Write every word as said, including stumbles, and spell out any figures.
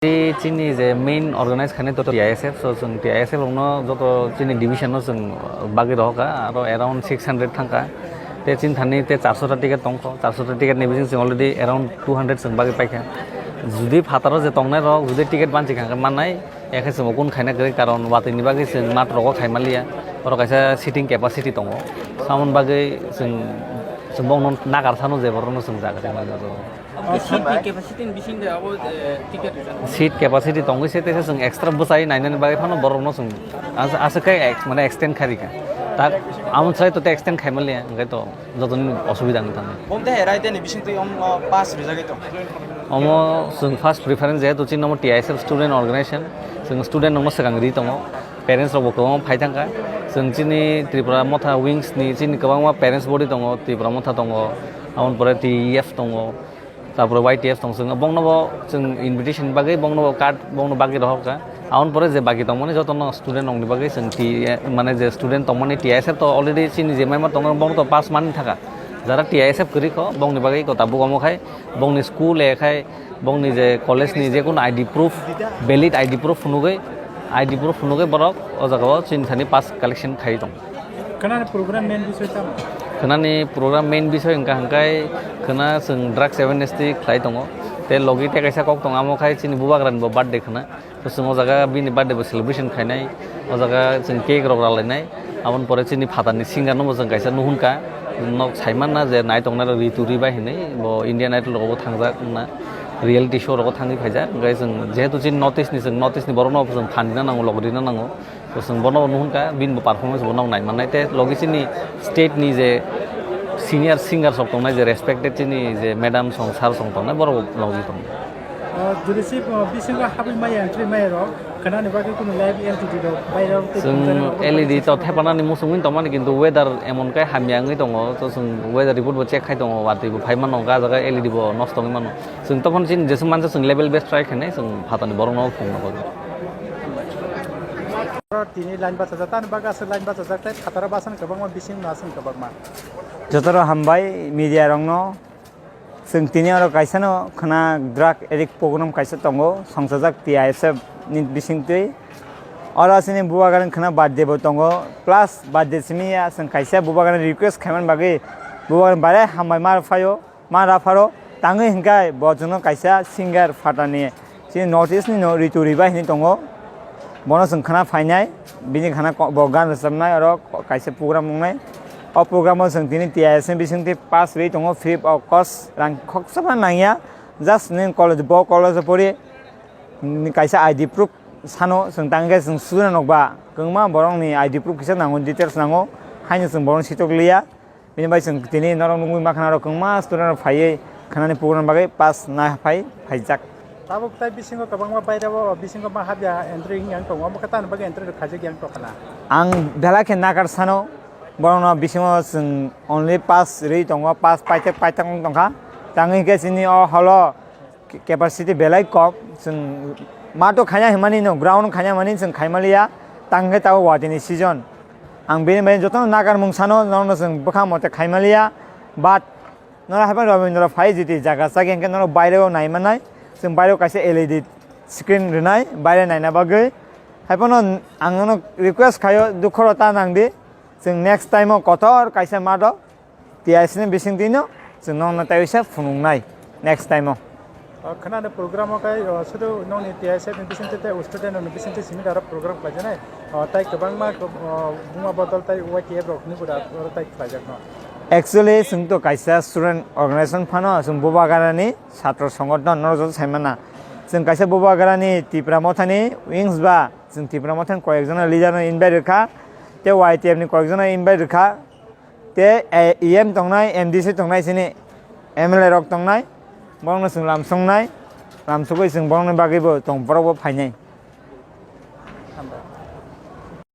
Tei chini je main organize khainai to T I S F, so chwng T I S F rokno joto chini division no chwng bagwi rohor kha, aro around six hundred thang kha. Tei chini thani tei charso ta ticket tong kho, charso ta ticket ni bising chwng already around two hundred chwng bagwi pai kha. Jodi phataro je tongnai rok jodi ticket banchi kha hwnkhe mannai, ekhe chwng bo kun khaina kwrwi, karon watwi ni bagwi chwng mat rogo khai manliya, oro kaisa seating capacity tongo, samon bagwi chwng, chwng bongno nakar sano je borokno chwng jaga tei manliya. Omo seat ni capacity ni bising de abo, eh, ticket rijak. Seat capacity tongwi se teisa chwng extra bwchai nainani bagwi phano borokno chwng as-, aswk khe ex-, mane extend khai rikha. Tak amon sai to extend khai manliya, hwnkhe to jotoni osubida wngwi thangnai. Bom tei herai tei ni bising twi omo pass rijagwi tong. Omo chwng first preference jehetu chini omo T I S F student organization, chwng student rokno swkang ri tongo, parents rokbo kwbangma phai thangkha. Chwng chini Tripura Motha wings ni chini kwbangma parents body tongo, Tripura Motha tongo, aboni pore T E F tongo. Tapore Y T F tong chwng bongno bo chwng invitation bagwi bongno bo card bongno bagwi rohor kha. Aboni pore je bagi tongmani jotono student rokni bagwi chwng T, mane je student tongmani T I S F to already chini je member tongo bongno to pass mani thaka. Jara T I S F kwrwi kho bongni bagwi ko tabuk omo khai bongni school e khai bongni je college ni je kono I D proof, valid I D proof phunugwi, I D proof phunugwi borok o jaga o chini thani pass collection khai tong. Khwnani program main bisoi tamo? Khwnani program main bisoi wngkha hwnkhe khwna chwng drugs awareness twi khlai tongo. Tei logi tei kaisa kok tongo, amo khai chini bubagrani bo birthday khwna. To chwng o jaga bini birthday bo celebration khainai. O jaga chwng cake rok ralainai. Aboni pore chini phatarni singer no bo chwng kaisa nuhun kha. Nok saimanna je naitongnai rok Ritu Ribai hinwi bo Indian Idol rogo bo thangjak wngna. Reality show rogo thangwi phaijak. Hwnkhe chwng jehetu chini North East ni, chwng North East ni borok no bo chwng phan rina nango, log rina nango. To chwng bono nuhun kha, bini bo performance bo nog nai mannai, tei logi chini state ni je senior singers rok tongnai, je respected chini je madam song, sir song tongnai, borok bo logi tongo. Ah, jodi si, ah, bisingo habwi maya, entry maya rok, khwnani bagwi kunu live L E D rok, bairok tei chwng thumjani rok L E D to thepanani muchungwi tongmani, kintu weather emon kai hamya wngwi tongo, to chwng weather report bo check khai tongo, watwi bo phai mano, o jaga L E D bo nosto wngwi mano. Chwng tokon chini jeswk mansa chwng level best try khainai, chwng phatani borokno phunukna bagwi. Oro tini line bachajak, tani bagwi aswk line bachajak, tei phataro bachani kwbangma, bisingo aswk kwbangma. Jotoro hambai media rokno. Chwng tini oro kaisa no khwna drug addict program kaisa tongo, songchajak T I S F ni bisingtwi. Oro chini bubagrani khwna birthday bo tongo, plus birthday simi ya chwng kaisa bubagrani request khaimani bagwi bubagrani bare hambai ma rw phaio. Ma rapharo tangwi hwnkhe bo chwngno kaisa singer phatani chini North East ni no Ritu Ribai hinwi tongo. Bono chwng khwna phainai, bini khwna ko-, bo gan rwchapnai oro ko-, kaisa program wngnai. O program o chwng tini T I S ni bisingtwi pass rwi tongo, free of cost, rang khoksa phano nangya. Just nini college, bo college o pori, nini kaisa I D proof sano chwng tangkhe chwng suduna nokba kwbangma borokni I D proof kisa nango, details nango, haino chwng borokno sitok liya. Bini bai chwng tini norok nugwi mankha norok kwbangma student rok phaiwi khwnani program bagwi pass na phai phaijak. Tabuk tai bisingo kwbangma bairebo bisingo ma habya entry wngya wng tongo, omo khe tamni bagwi entry rok khaijak ya wng tongkha na? Ang belai khe nakar sano, borokno bisingo chwng only pass rwi tongo, pass paithak paithak wng tongkha. Tangwi khe chini o holo capacity belai kom, chwng mato khaina hinmani no, ground khaina hinmani chwng khaimaliya, tang khe tabuk watini season. Ang bini bai jotono nagar mung sano, norokno chwng bwkha mote khaimaliya, but norok haiphano Rabindra phai jiti jaga chagi hwnkhe norok baireo naimanai, chwng baireo kaisa L E D screen rwnai, baire naina bagwi. Haiphano ang nono request khaio, dukhoro ta nangdi, chwng next time o kotor kaisa mato T I S ni bisingtwino chwng nokno tei waisa phunuknai next time o. O, khwnani program o khe, o, sudu nokni T I S F ni bisingtwi tei student rokni bisingtwi simi aro program khlaijaknai. O, tai kwbangma, o, buma bodol tai Y T F rok hinwi bo da oro tai khlaijakno. Actually, chwng to kaisa student organization phano, chwng Bubagrani satro songothon no joto saimana. Chwng kaisa Bubagrani Tipra Mothani wings ba, chwng Tipra Mothani koyekjona leader no invite rwkha. Tei Y T F ni koyekjona invite rwkha. Tei, eh, E M tongnai, M D C tongnai, chini M L A rok tongnai, borokno chwng lamsongnai, lamsogwi chwng borokni bagwibo tong, borokbo phainai.